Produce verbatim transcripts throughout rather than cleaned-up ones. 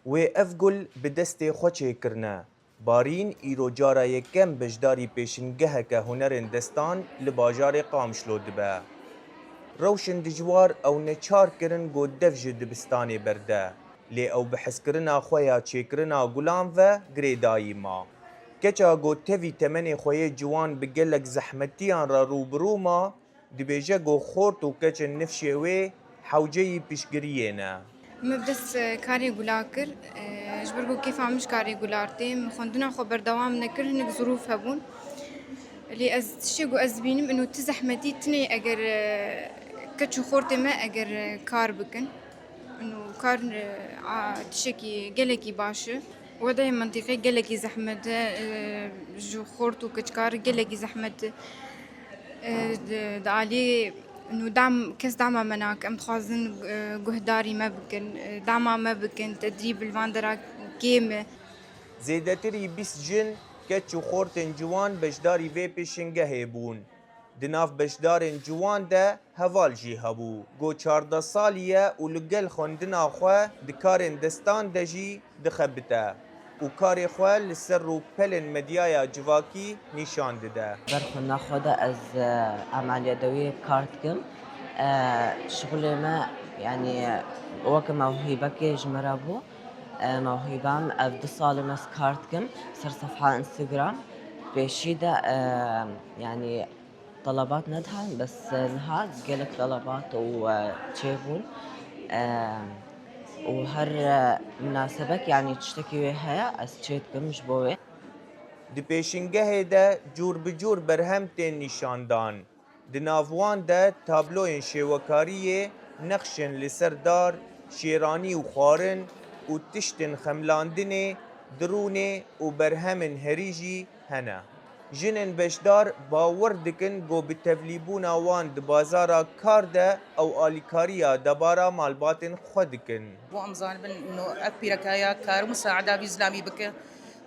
Wê ev gul bi destê xwe çêkirine. Barîn îro cara yekem beşdarî pêşingeheke hunerên destan li bajarê Qamişlo dibe. Rewşên dijwar ew neçar kirin ku dev ji dibistanê berde, lê ew bi hezkirina xwe ya çêkirina gulan ve girêdayî ma. Keça ku tevî temenê xwe yê ciwan bi gelek zehmetiyan re rû bi rû ma, dibêje ku xort û keçên nifşê wê hewceyî piştgiriyê ne. Me bi dest, e, karê gula kir. E, ji ber ku kêfa min ji karê gula tê, min xwendina xwe berdewam nekir, hinek zirûf hebûn. Lê ez tiştê ku ez dibînim, ino ti zehmetî tinê eger, e, keç û xortê me eger, e, kar bikin. Ino kar, e, a, tiştekî gelekî baş e. Wedeyê mintîqê gelekî zehmet e, e, ji xort û keçkar gelekî zehmet e. E, di, di alî nû dam, kes dama me nake. Em dixwazin, e, guhdarî me bikin, e, dama me bikin, tedrîb li van dera kêm e. Zêdetirî bîst jin, keç û xortên ciwan beşdarî vê pêşingehê bûn. Di nav beşdarên ciwan de heval jî hebû. Go çardeh salî ye û li gel xwendina xwe di karên destan de jî dixebite û karê xwe li ser rûpelên medyaya civakî nîşan dide. Ber xwendina xwe de ez, e, emeliyedewiyê kar dikim. E, şixulê me, yanî, weke mewhîbekê ji me re bû. E, mewhîbem ev du sal e ez kar dikim ser sefha Instagram. Pêşî de, e, yanî, Telebat nedihan, bes niha gelek telebat û, e, çêbûn. E, û her, e, minasebek, yanî tiştekî wê heye, ez çêdikim ji bo wê. Di pêşingehê de cûr bi cûr berhem tên nîşandan. Di nav wan de tabloyên şêwekariyê, nexşên li ser dar, şêranî û xwarin û tiştên xemlandinê, dirûnê û berhemên herî jî hene. Jinên beşdar bawer dikin ku bi tevlîbûna wan di bazara kar de ew alîkariya debara malbatên xwe dikin. Bo em zanibin, ino ev pîrekaya kar û musaeda vî zilamî bike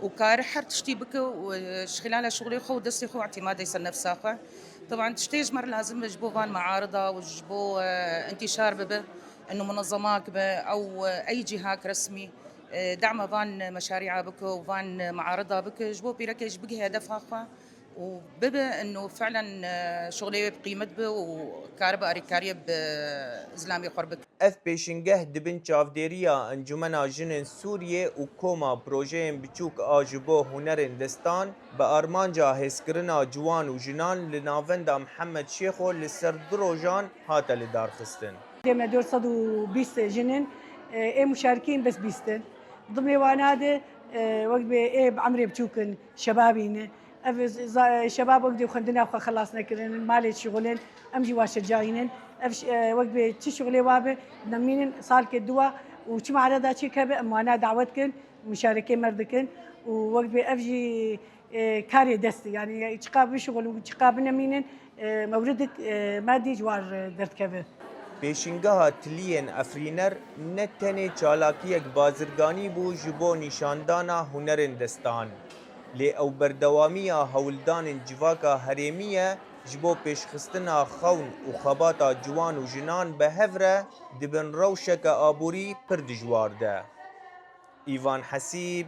û kar her tiştî bike û, e, ji xilala şixulê xwe û destê xwe û îtîmadê ser nefsa xwe. Teban tiştê ji me re lazim be ji bo van mearida û ji bo, e, întîşar bibe, ino munezemak be, ew, e, ey cîhak resmî. E, dema van meşarîa bike û van mearida bike, ji bo pîrekê jî bigihe hedefa xwe û bibe ino fi'len, e, şixulê wê bi qîmet be û karibe alîkariyê bi zilamê xwe re bike. Ev pêşingeh di bin çavdêriya Encûmena Jinên Sûriyê û Koma Projeyên Biçûk a ji bo Hunerên Destan bi armanca hêzkirina ciwan û jinan li Navenda Mihemed Şêxo li ser du rojan hate lidarxistin. Dê me dört sed û bîst jin in, e, ê muşarikî in bes bîst in. Dimê wana de, e, wek bê ê bi emrê biçûk in, şebabî ne. Ev za-, şebab wek dê xwendina xwe xelas nekirin, malê şixulin, em jî waşecayînin. Ev ş-, e, wek bê çi şixulê wa be, nemînin salkê dua û çi meareda çêkeve, em wana dawet kin, muşarekê mer dikin û wek bê ev jî e, karê dest e. Yanî çiqa bişixulin û çiqa binemînin, e, mewridik, e, madî ji war, e, derdikeve. Pêşingeha Tiliyên Efrîner ne tenê çalakiyek bazirganî bû ji bo nîşandana hunerên destan, lê ew berdewamiya hewldanên civaka herêmî ye ji bo pêşxistina xewn û xebata ciwan û jinan bi hev re di bin rewşeke aborî pir dijwar de. Îvan Hesîb,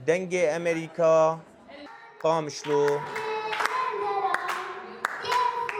Dengê Emerîka, Qamişlo.